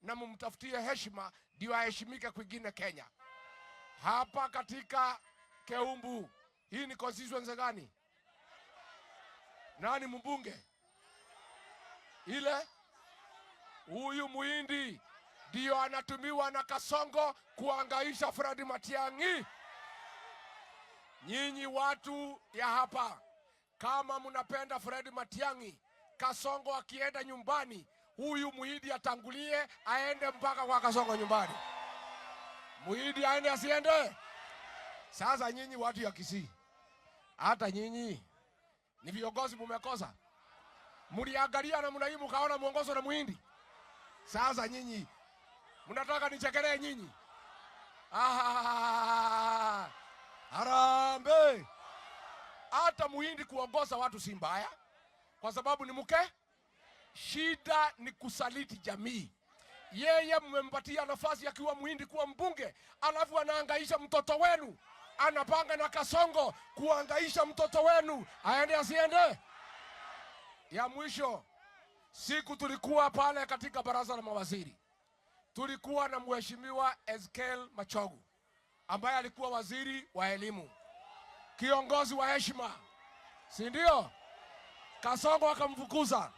na mumtafutie heshima ndio aheshimike kwingine Kenya. Hapa katika Keumbu, hii ni constituency gani? Nani mbunge? Ile huyu Muhindi ndio anatumiwa na Kasongo kuangaisha Fred Matiang'i. Nyinyi watu ya hapa, kama mnapenda Fred Matiang'i, Kasongo akienda nyumbani, huyu Muhindi atangulie aende mpaka kwa Kasongo nyumbani. Muhindi aende asiende? Sasa nyinyi watu ya Kisii, hata nyinyi ni viongozi mumekosa. Mliangalia namna hii mkaona muongozo na Muhindi. Sasa nyinyi mnataka nichekelee nyinyi? Ah, harambee! Hata Muhindi kuongoza watu si mbaya, kwa sababu ni mke. Shida ni kusaliti jamii. Yeye mmempatia nafasi akiwa Muhindi kuwa mbunge, alafu anaangaisha mtoto wenu, anapanga na Kasongo kuangaisha mtoto wenu, aende asiende? Ya mwisho, siku tulikuwa pale katika baraza la mawaziri, tulikuwa na mheshimiwa Ezekiel Machogu ambaye alikuwa waziri wa elimu, kiongozi wa heshima, si ndio? Kasongo akamfukuza.